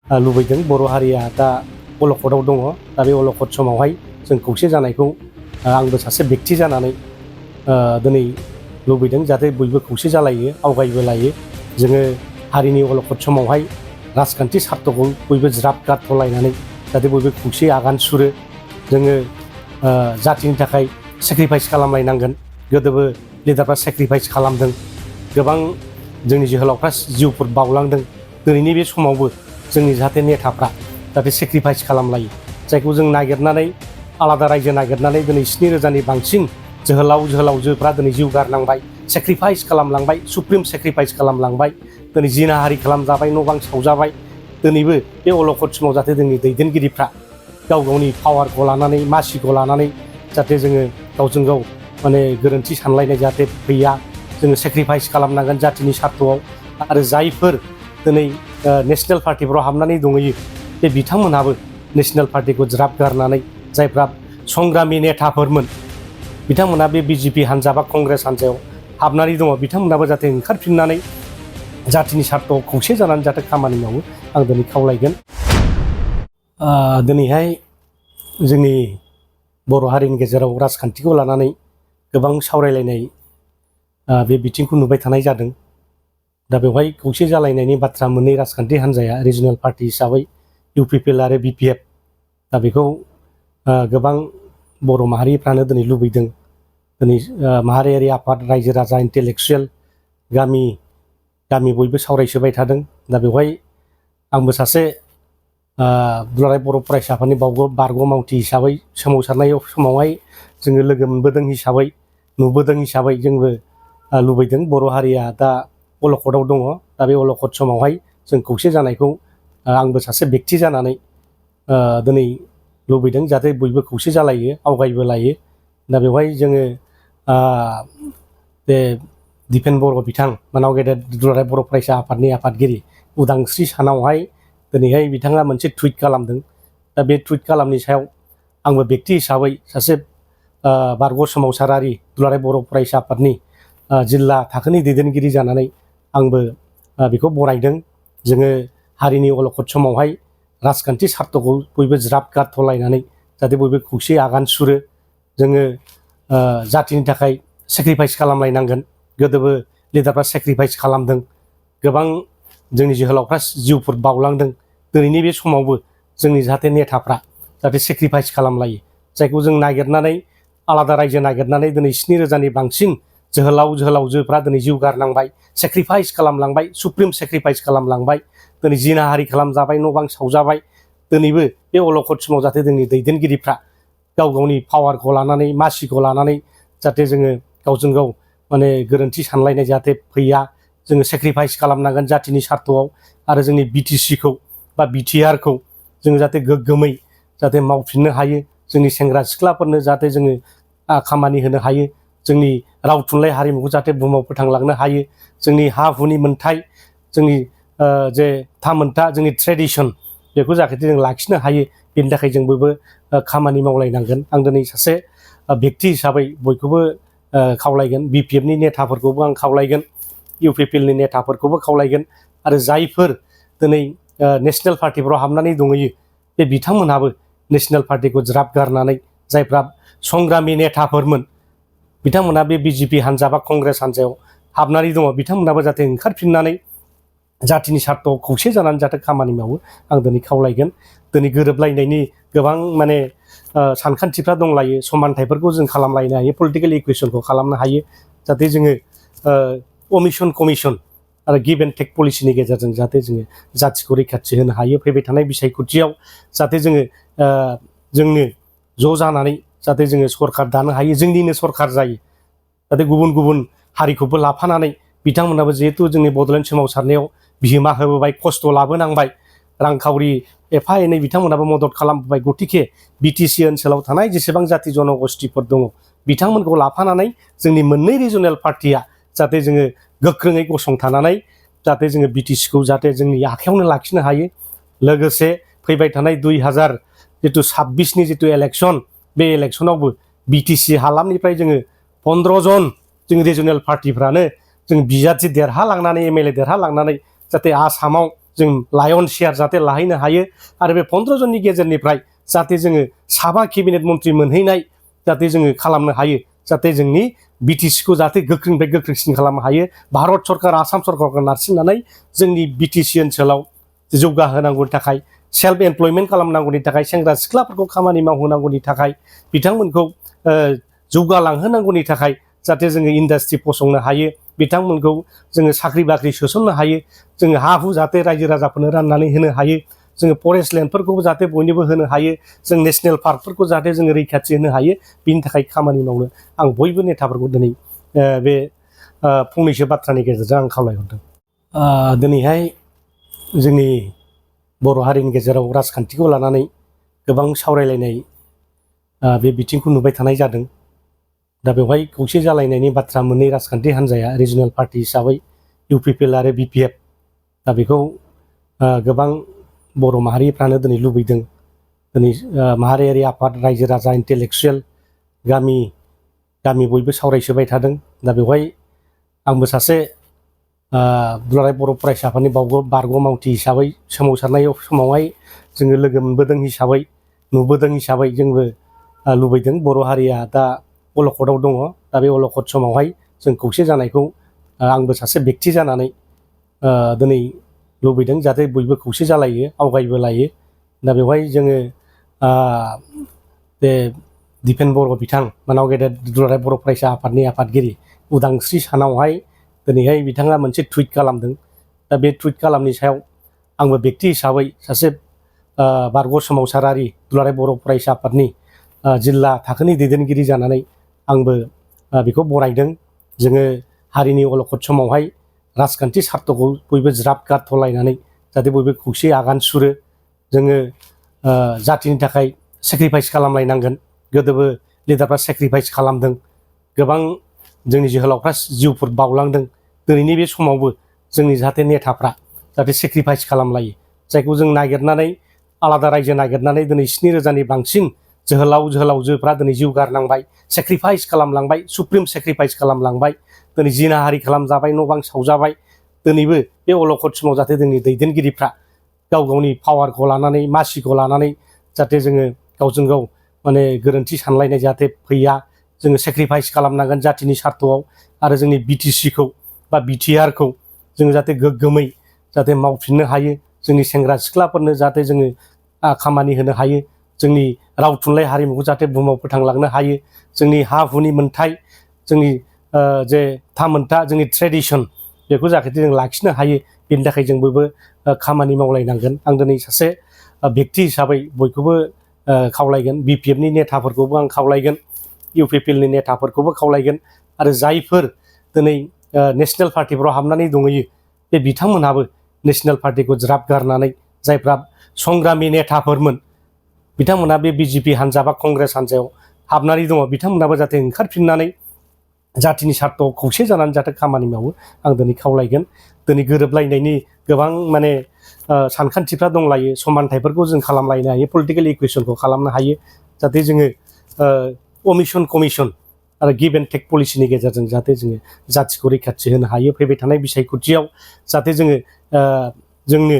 लुबैदों बर' हारिया दा अलखदाव दङ। दा बे अलखद समावहाय जों खौसे जानायखौ आंबो सासे बेक्ति जानानै दिनै लुबैदों जाहाथे बयबो खौसे जालायो, आवगायबोलायो। जोङो हारिनि अलखद समावहाय राजखान्थि सार्थखौ बयबो ज्राब गारथ'लायनानै जाहाथे बयबो खौसे आगान सुरो। जोङो जातिनि थाखाय सेक्रिफाइस खालामलायनांगोन। गोदोबो लिडारफ्रा सेक्रिफाइस खालामदों, गोबां जोंनि जोहोलावफ्रा जिउफोर बावलांदों। दिनैनि बे समावबो जोंनि जाहाथे नेताफ्रा जाहाथे सेक्रिफाइस खालामलायो, जायखौ जों नागिरनानै आलादा रायजो नागिरनानै दिनै 7,000नि बांसिन जोहोलावजोफ्रा दिनै जिउ गारनांबाय, सेक्रिफाइस खालामलांबाय, सुप्रिम सेक्रिफाइस खालामलांबाय। दिनै जिनाहारि खालामजाबाय, न' बां सावजाबाय। दिनैबो बे अलखद समाव जाहाथे जोंनि दैदेनगिरिफ्रा गाव गावनि पावारखौ लानानै, मासिखौ लानानै जाहाथे जोङो गावजों गाव माने गोरोन्थि सानलायनाय जाहाथे फैया। जोङो सेक्रिफाइस खालामनांगोन जातिनि सार्थआव। आरो जायफोर दिनै नेशनेल पार्टिफोराव हाबनानै दंहैयो, बे बिथांमोनहाबो नेशनेल पार्टिखौ ज्राब गारनानै जायफ्रा संग्रामि नेताफोरमोन, बिथांमोना बे बिजेपि हान्जा बा कंग्रेस हान्जायाव हाबनानै दङ, बिथांमोनाबो जाहाथे ओंखारफिननानै जातिनि सार्थआव खौसे जानानै जाहाथे खामानि मावो, आं दिनै खावलायगोन। दिनैहाय जोंनि बर' हारिनि गेजेराव राजखान्थिखौ लानानै गोबां सावरायलायनाय बे बिथिंखौ नुबाय थानाय जादों। दा बेवहाय खौसे जालायनायनि बाथ्रा मोननै राजखान्थि हान्जाया रिजनेल पार्टि हिसाबै UPPL आरो BPF, दा बेखौ गोबां बर' माहारिफ्रानो दिनै लुबैदों। दिनै माहारियारि आफाद, रायजो राजा, इन्टेलेक्सुयेल, गामि बयबो सावरायसोबाय थादों। दा बेवहाय आंबो सासे दुलाराय बर' फरायसा आफादनि बारग' मावथि हिसाबै सोमावसारनाय समावहाय जोङो लोगो मोनबोदों हिसाबै, नुबोदों हिसाबै जोंबो लुबैदों बर' हारिया दा अलखदाव दङ। दा बे अलखद समावहाय जों खौसे जानायखौ आंबो सासे बेक्ति जानानै दिनै लुबैदों जाहाथे बयबो खौसे जालायो, आवगायबोलायो। दा बेवहाय जोङो बे दिपेन बर' बिथां, मानाव गेदेर दुलाराय बर' फरायसा आफादनि आफादगिरि, उदांस्रि सानावहाय दिनैहाय बिथाङा मोनसे टुइट खालामदों। दा बे टुइट खालामनि सायाव आंबो बेक्ति हिसाबै सासे बारग' सोमावसारारि दुलाराय बर' फरायसा आफादनि जिल्ला थाखोनि दैदेनगिरि जानानै आंबो बेखौ बरायदों। जोङो हारिनि अलखद समावहाय राजखान्थि सार्थखौ बयबो ज्राब गारथ'लायनानै जाहाथे बयबो खौसे आगान सुरो। जोङो जातिनि थाखाय सेक्रिफाइस खालामलायनांगोन। गोदोबो लिडारफ्रा सेक्रिफाइस खालामदों, गोबां जोंनि जोहोलावफ्रा जिउफोर बावलांदों। दिनैनि बे समावबो जोंनि जाहाथे नेताफ्रा जाहाथे सेक्रिफाइस खालामलायो, जायखौ जों नागिरनानै आलादा रायजो नागिरनानै दिनै 7,000नि बांसिन जोहोलावजोफ्रा दिनै जिउ गारनांबाय, सेक्रिफाइस खालामलांबाय, सुप्रिम सेक्रिफाइस खालामलांबाय। दिनै जिनाहारि खालामजाबाय, न' बां सावजाबाय। दिनैबो बे अलखद समाव जाहाथे जोंनि दैदेनगिरिफ्रा गाव गावनि पावारखौ लानानै, मासिखौ लानानै जाहाथे जोङो गावजों गाव माने गोरोन्थि सानलायनाय जाहाथे फैया। जोङो सेक्रिफाइस खालामनांगोन जातिनि सार्थआव। आरो जोंनि BTCखौ बा BTRखौ जोङो जाहाथे गोग्गोमै जाहाथे मावफिननो हायो। जोंनि सेंग्रा सिख्लाफोरनो जाहाथे जोङो खामानि होनो हायो। जोंनि राव थुनलाइ हारिमुखौ जाहाथे बुहुमाव फोथांलांनो हायो। जोंनि हा हुनि मोन्थाय, जोंनि जे थामोन्था, जोंनि ट्रेडिसन, बेखौ जाहाथे जों लाखिनो हायो। बेनि थाखाय जों बयबो खामानि मावलायनांगोन। आं दिनै सासे बेक्ति हिसाबै बयखौबो खावलायगोन। BPFनि नेताफोरखौबो आं खावलायगोन, UPPLनि नेताफोरखौबो खावलायगोन। आरो जायफोर दिनै नेशनेल पार्टिफोराव हाबनानै दंहैयो, बे बिथांमोनहाबो नेशनेल पार्टिखौ ज्राब गारनानै जायफ्रा संग्रामि नेताफोरमोन, बिथांमोना बे बिजेपि हान्जा बा कंग्रेस हान्जायाव हाबनानै दङ, बिथांमोनाबो जाहाथे ओंखारफिननानै जातिनि सार्थआव खौसे जानानै जाहाथे खामानि मावो, आं दिनै खावलायगोन। दिनै गोरोबलायनायनि गोबां माने सानखान्थिफ्रा दंलायो, समानथाइफोरखौ जों खालामलायनो हायो, पलिटिकेल इकुवेसनखौ खालामनो हायो। जाहाथे जोङो अमिसन कमिसन आरो गिभ एन्ड टेक पलिसिनि गेजेरजों जाहाथे जोङो जातिखौ रैखाथि होनो हायो। फैबाय थानाय बिसायख'थियाव जाहाथे जोङो जोंनो ज' जानानै जाहाथे जोङो सरकार दानो हायो, जोंनिनो सरकार जायो। जाहाथे गुबुन गुबुन हारिखौबो लाफानानै बिथांमोनाबो जिहेथु जोंनि बड'लेण्ड सोमावसारनायाव बिहोमा होबोबाय, खस्थ' लाबोनांबाय, रांखावरि एफा एनै बिथांमोनाबो मदद खालामबोबाय। गतिके BTC ओनसोलाव थानाय जेसेबां जाति जनगोष्ठीफोर दङ, बिथांमोनखौ लाफानानै जोंनि मोननै रिजनेल पार्टिया जाहाथे जोङो गोख्रोङै गसंथानानै जाहाथे जोङो BTCखौ जाहाथे जोंनि आखायावनो लाखिनो हायो। लोगोसे फैबाय थानाय 2026नि जिथु इलेक्सन, बे इलेक्सनावबो BTC हालामनिफ्राय जोङो 15 जन जों रिजनेल पार्टिफ्रानो जों बिजाथि देरहालांनानै, MLA देरहालांनानै जाहाथे आसामाव जों लायन शेयार जाहाथे लाहैनो हायो आरो बे 15 जननि गेजेरनिफ्राय जाहाथे जोङो साबा केबिनेट मन्त्रि मोनहैनाय जाहाथे जोङो खालामनो हायो जाहाथे जोंनि बिटिसिखौ जाहाथे गोख्रोंनिफ्राय गोख्रोंसिन खालामनो हायो भारत सरकार आसाम सरकारखौ नारसिननानै जोंनि बिटिसि ओनसोलाव जौगाहोनांगौनि थाखाय सेल्फ एमप्लयमेन्ट खालामनांगौनि थाखाय सेंग्रा सिख्लाफोरखौ खामानि मावहोनांगौनि थाखाय बिथांमोनखौ जौगालांहोनांगौनि थाखाय जाहाथे जोङो इन्डास्ट्रि फसंनो हायो बिथांमोनखौ जोङो साख्रि बाख्रि सोसननो हायो जोङो हा हु जाहाथे रायजो राजाफोरनो राननानै होनो हायो जोङो फरेस्ट लेन्डफोरखौबो जाहाथे बयनोबो होनो हायो जों नेशनेल पार्कफोरखौ जाहाथे जोङो रैखाथि होनो हायो बिनि थाखाय खामानि मावनो आं बयबो नेताफोरखौ दिनै बे फंनैसो बाथ्रानि गेजेरजों आं खावलायहरदों दिनैहाय जोंनि बर' हारिनि गेजेराव राजखान्थिखौ लानानै गोबां सावरायलायनाय बे बिथिंखौ नुबाय थानाय जादों दा बेवहाय खौसे जालायनायनि बाथ्रा मोननै राजखान्थि हान्जाया रिजनेल पार्टि हिसाबै इउपिपिएल आरो बिपिएफ दा बेखौ गोबां बर' माहारिफ्रानो दिनै लुबैदों दिनै माहारियारि आफाद रायजो राजा इन्टेलेक्सुयेल गामि बयबो सावरायसोबाय थादों दा बेवहाय आंबो सासे दुलाराय बर' फरायसा आफादनि बारग' मावथि हिसाबै सोमावसारनाय समावहाय जोङो लोगो मोनबोदों हिसाबै नुबोदों हिसाबै जोंबो लुबैदों बर' हारिया दा अलखदाव दङ दा बे अलखद समावहाय जों खौसे जानायखौ आंबो सासे बेक्ति जानानै दिनै लुबैदों जाहाथे बयबो खौसे जालायो आवगायबो लायो दा बेवहाय जोङो बे दिपेन बर' बिथां मानाव गेदेर दुलाराय बर' फरायसा आफादनि आफादगिरि उदांस्रि सानावहाय दिनैहाय बिथाङा मोनसे टुइट खालामदों दा बे टुइट खालामनि सायाव आंबो बेक्ति हिसाबै सासे बारग' सोमावसारारि दुलाराय बर' फरायसा आफादनि जिल्ला थाखोनि दैदेनगिरि जानानै आंबो बेखौ बरायदों जोङो हारिनि अलखद समावहाय राजखान्थि सार्थखौ बयबो ज्राब गारथ'लायनानै जाहाथे बयबो खौसे आगान सुरो जोङो जातिनि थाखाय सेक्रिफाइस खालामलायनांगोन गोदोबो लिडारफ्रा सेक्रिफाइस खालामदों गोबां जोंनि जोहोलावफ्रा जिउफोर बावलांदों दिनैनि बे समावबो जोंनि जाहाथे नेताफ्रा जाहाथे सेक्रिफाइस खालामलायो जायखौ जों नागिरनानै आलादा रायजो नागिरनानै दिनै 7,000नि बांसिन जोहोलावजोफ्रा दिनै जिउ गारनांबाय सेक्रिफाइस खालामलांबाय सुप्रिम सेक्रिफाइस खालामलांबाय दिनै जिनाहारि खालामजाबाय न' बां सावजाबाय दिनैबो बे अलखद समाव जाहाथे जोंनि दैदेनगिरिफ्रा गाव गावनि पावारखौ लानानै मासिखौ लानानै जाहाथे जोङो गावजों गाव माने गोरोन्थि सानलायनाय जाहाथे फैया जोङो सेक्रिफाइस खालामनांगोन जातिनि सार्थआव आरो जोंनि बिटिसिखौ बा बिटिआरखौ जोङो जाहाथे गोग्गोमै जाहाथे मावफिननो हायो जोंनि सेंग्रा सिख्लाफोरनो जाहाथे जोङो खामानि होनो हायो जोंनि राव थुनलाइ हारिमुखौ जाहाथे बुहुमाव फोथांलांनो हायो जोंनि हा हुनि मोन्थाय जोंनि जे थामोन्था जोंनि ट्रेडिसन बेखौ जाहाथे जों लाखिनो हायो बेनि थाखाय जों बयबो खामानि मावलायनांगोन आं दिनै सासे बेक्ति हिसाबै बयखौबो खावलायगोन बिपिएफनि नेताफोरखौबो आं खावलायगोन इउपिपिएलनि नेताफोरखौबो खावलायगोन आरो जायफोर दिनै नेशनेल पार्टिफोराव हाबनानै दंहैयो बे बिथांमोनहाबो नेशनेल पार्टिखौ ज्राब गारनानै जायफ्रा संग्रामि नेताफोरमोन बिथांमोना बे बिजेपि हान्जा बा कंग्रेस हान्जायाव हाबनानै दङ बिथांमोनाबो जाहाथे ओंखारफिननानै जातिनि सार्थआव खौसे जानानै जाहाथे खामानि मावो आं दिनै खावलायगोन दिनै गोरोबलायनायनि गोबां माने सानखान्थिफ्रा दंलायो समानथाइफोरखौ जों खालामलायनो हायो पलिटिकेल इकुवेसनखौ खालामनो हायो जाहाथे जोङो अमिसन कमिसन आरो गिभ एन्ड टेक पलिसिनि गेजेरजों जाहाथे जोङो जातिखौ रैखाथि होनो हायो फैबाय थानाय बिसायख'थियाव जाहाथे जोङो जोंनो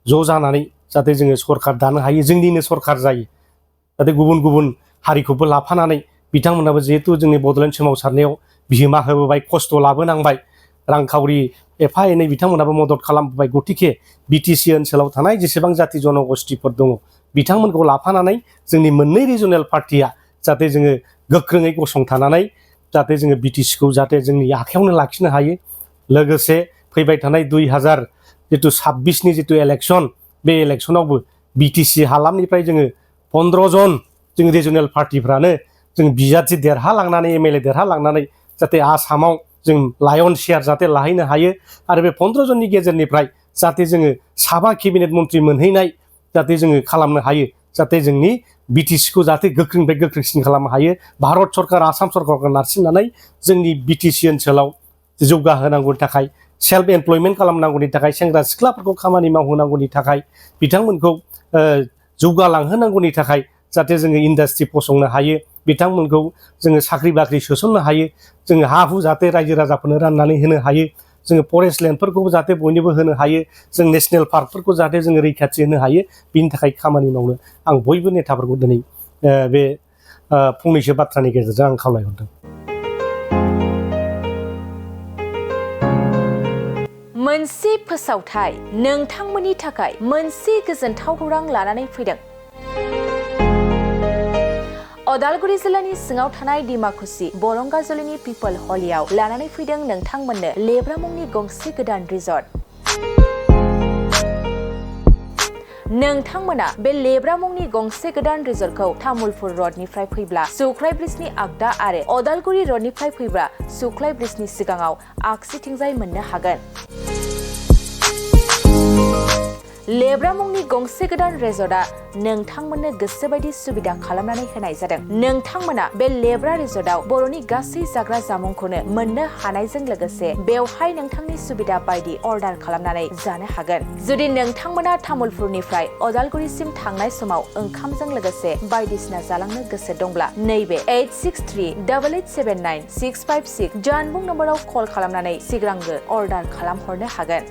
ज' जानानै जाहाथे जोङो सरकार दानो हायो जोंनिनो सरकार जायो जाहाथे गुबुन गुबुन हारिखौबो लाफानानै बिथांमोनाबो जिहेतु जोंनि बड'लेण्ड सोमावसारनायाव बिहोमा होबोबाय खस्थ' लाबोनांबाय रांखावरि एफा एनै बिथांमोनाबो मदद खालामबोबाय गतिके बिटिसि ओनसोलाव थानाय जेसेबां जाति जनगोष्ठीफोर दङ बिथांमोनखौ लाफानानै जोंनि मोननै रिजनेल पार्टिया जाहाथे जोङो गोख्रोङै गसंथानानै जाहाथे जोङो बिटिसिखौ जाहाथे जोंनि आखायावनो लाखिनो हायो लोगोसे फैबाय थानाय 2026नि जितु इलेक्सन बे इलेक्सनावबो बिटिसि हालामनिफ्राय जोङो 15 जन जों रिजनेल पार्टिफ्रानो जों बिजाथि देरहालांनानै एमएलए देरहालांनानै जाहाथे आसामाव जों लायन शेयार जाहाथे लाहैनो हायो आरो बे 15 जननि गेजेरनिफ्राय जाहाथे जोङो साबा केबिनेट मन्त्रि मोनहैनाय जाहाथे जोङो खालामनो हायो जाहाथे जोंनि बिटिसिखौ जाहाथे गोख्रोंनिफ्राय गोख्रोंसिन खालामनो हायो भारत सरकार आसाम सरकारखौ नारसिननानै जोंनि बिटिसि ओनसोलाव जौगाहोनांगौनि थाखाय सेल्फ एमप्लयमेन्ट खालामनांगौनि थाखाय सेंग्रा सिख्लाफोरखौ खामानि मावहोनांगौनि थाखाय बिथांमोनखौ जौगालांहोनांगौनि थाखाय जाहाथे जोङो इन्डास्ट्रि फसंनो हायो बिथांमोनखौ जोङो साख्रि बाख्रि सोसननो हायो जोङो हा हु जाहाथे रायजो राजाफोरनो राननानै होनो हायो जोङो फरेस्ट लेन्डफोरखौबो जाहाथे बयनोबो होनो हायो जों नेसनेल पार्कफोरखौ जाहाथे जोङो रैखाथि होनो हायो बिनि थाखाय खामानि मावनो आं बयबो नेताफोरखौ दिनै बे फंनैसो बाथ्रानि गेजेरजों आं खावलायहरदों। मोनसे फोसावथाय नोंथांमोननि थाखाय मोनसे गोजोनथाव खौरां लानानै फैदों। अदालगुरि जिल्लानि सिङाव थानाय डिमाकुसि बरंगाजुलिनि पिपल हलियाव लानानै फैदों नोंथांमोननो लेब्रा मुंनि गंसे गोदान रिजर्ट। नोंथांमोना बे लेब्रा मुंनि गंसे गोदान रिजर्टखौ तामुलपुर रडनिफ्राय फैब्ला सुख्लाय ब्रिजनि आगदा आरो अदालगुरि रडनिफ्राय फैब्ला सुख्लाय ब्रिजनि सिगाङाव आगसिथिंजाय मोननो हागोन। लेब्रा मुंनि गंसे गोदान रिजर्टआ नोंथांमोननो गोसोबायदि सुबिदा खालामनानै होनाय जादों। नोंथांमोना बे लेब्रा रिजर्टआव बर'नि गासै जाग्रा जामुंखौनो मोननो हानायजों लोगोसे बेवहाय नोंथांनि सुबिदा बायदि अर्डार खालामनानै जानो हागोन। जुदि नोंथांमोना तामुलपुरनिफ्राय अदालगुरिसिम थांनाय समाव ओंखामजों लोगोसे बायदिसिना जालांनो गोसो दंब्ला नैबे 8638879656 जानबुं नम्बराव कल खालामनानै सिगांग्रो अर्डार खालामहरनो हागोन।